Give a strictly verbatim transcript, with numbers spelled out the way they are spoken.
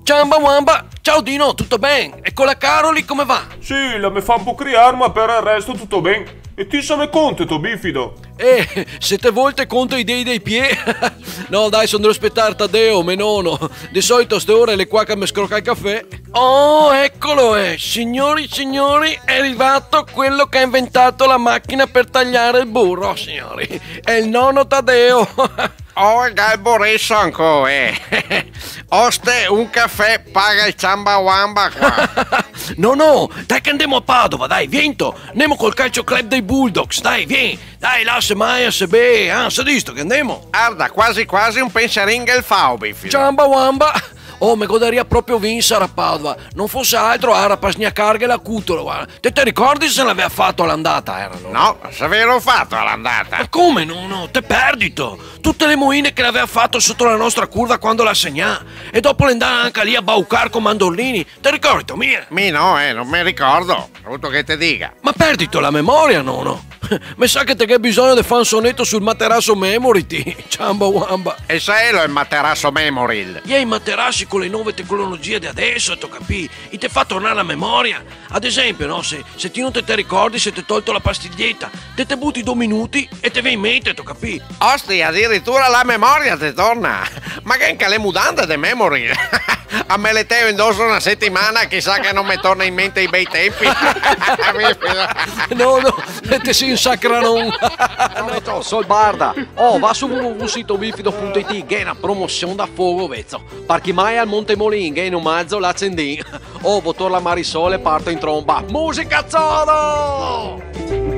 Ciamba Wamba, ciao Dino, tuto ben? E co la Caroli come va? Sì, la me fa un po' criar, ma per el resto tuto ben. E ti se me conte, to bifido? Eh, se te vol te conto i dei dei pie. No, dai, son drio spetar Tadeo, me nono. De solito a ste ore l'è qua che me scroca el cafè. Oh, eccolo, eh. Signori, signori, è arrivato quello che ha inventato la macchina per tagliare il burro, signori. È il nonno Tadeo. Oh, el ga el boreso ancò, eh. Oste, un cafè, paga el Ciamba Wamba qua. No, no, dai che ndemo a Padova, dai, vien to. Ndemo col calcio club dei Bulldogs, dai, vien. Dai, là se magna, se bee, ah, se disto che ndemo. Arda, quasi quasi un penserin el fa, bifido. Ciamba Wamba. Oh, me godaria proprio vinsar a Padova. No fose altro, ara, par sgnacarghe la cutola, varda. Te te ricordi se l'avea fato a l'andata, era, no? No, se l'avea fato a l'andata. Ma come no, no? Te perdito! Tute le moine che l'avea fato soto la nostra curva quando l'à segnà. E dopo l'è ndà anca lì a baucar co Mandorlini. Te ricordito mia? Mi no, eh, no me ricordo. Vuto che te diga? Ma perdito la memoria, nono? Me sa che te ghè bisogno de far un soneto sul materaso memory, ti. Ciamba Wamba. E sa elo el materaso memory? I è i materasi co le nove tecnologie de adeso, te capì? I te fa tornar la memoria. Ad esempio, no, se, se ti no te, te ricordi, se te tolto la pastiglieta, te, te buti do minuti e te vien in mente, te capì? Ostia, adiritura la memoria te torna! Ma che anca le mudande de memory! A me le teo indoso na setimana, chisà che no me torna in mente i bei tempi. No, no, te si un sacranon. Soneto, sol barda. Oh, va su w w w sito bifido punto i t, gh'è na promosion da fogo, vezo. Par chi maia al Monte Molin, gh'è in omazo l'acendin. Oh, votor la Marisol e parto in tromba. Musica Zodo!